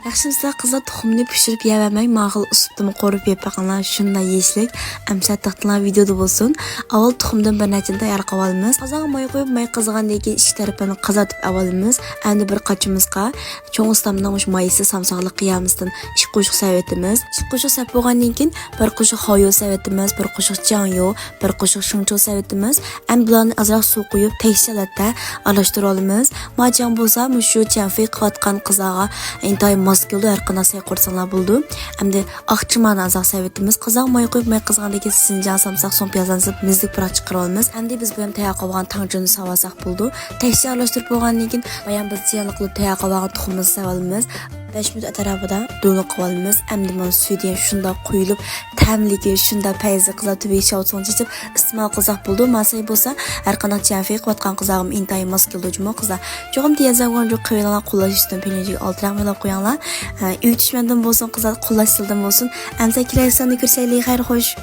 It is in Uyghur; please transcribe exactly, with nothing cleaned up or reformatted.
ياخشىمۇسىلەر قىزلار؟ تۇخۇمنى پىشۇرۇپ يەۋەرمەي، ماڭغىل ئۇسۇپتىمۇ قورۇپ يەپ بېقىڭلار، شۇنداق يېيىشلىك. ئەمسە تىقتىڭلار ۋىدېودا بولسۇن. ئاۋۋال تۇخۇمدىن بىر نەچچىنى تەييار قىلىۋالىمىز. قازانغا ماي قۇيۇپ، ماي قىزىغاندىن كېيىن ئىچكى تەرىپىنى قىزارتىپ ئاۋالىمىز. ئەمدى بىر قاچىمىزغا چوڭ ئۇستامنىڭ مۇشۇ مايسىز سامساقلىق قىيامىسىدىن ئىككى قوشۇق سېلىۋېتىمىز. ئىككى قوشۇق سېلىپ بولغاندىن كېيىن بىر قوشۇق خاۋيۇ سېلىۋېتىمىز، بىر قوشۇق جياڭيۇ، بىر قوشۇق شېڭچۇ سېلىۋېتىمىز. ئەمدى بۇلارنى ئازراق سۇ قۇيۇپ، تەكشى ھالەتتە ئارىلاشتۇرۇۋالىمىز. ما جياڭ بولسا مۇشۇ چيەنفېي قىلىۋاتقان قىزاغا ئىنتايىن ماس كېلىدۇ، ھەر قانداق سەي قورساڭلار بولىدۇ. ئەمدى ئاق چىماننى ئازراق سېلىۋېتىمىز. قىزاغا ماي قۇيۇپ، ماي قىزغاندىن كېيىن سىنجاڭ سامساق، سوڭ پىيازلارنى سېلىپ، مىززىلىك پۇراق چىقىرىۋالىمىز. ئەمدى بىز بۇيان تەييار قىلغان تاڭجۈننى ساۋالساق بولىدۇ. تەكشى ئارىلاشتۇرۇپ بولغاندىن كېيىن، بايام بىز زىيانلىق قىلىپ تەييار قىلىۋالغان تۇخۇمىمىزنى سېلىۋالىمىز. بەش مىنۇت ئەتراپىدا دۇلۇق قىلىۋالىمىز. ئەمدى مانا سۈيى شۇنداق قۇيۇلۇپ، تەملىكى شۇنداق پەيزى قىزلار تۈۋىگە شاۋسۇڭ چېچىپ ئىستېمال قىلساق بولىدۇ. ما سەي بولسا ھەر قانداق چيەنفېي قىلىۋاتقان قىزلارغىمۇ ئىنتايىن ماس كېلىدۇ جۇمۇ قىزلار. چوقۇم تيەنزەن گۇاڭجۇ قىلىۋېلىڭلار، قوللاش ئۈستۈن پېنجىگە ئالتە رەڭ بېلىپ قويۇڭلار. ھە، ئۆي چۈشمەندىن بولسۇن قىزلار، قوللاش سىلدىن بولسۇن. ئەمسە كېلەر ساندا كۆرۈشەيلى، خەير خوش.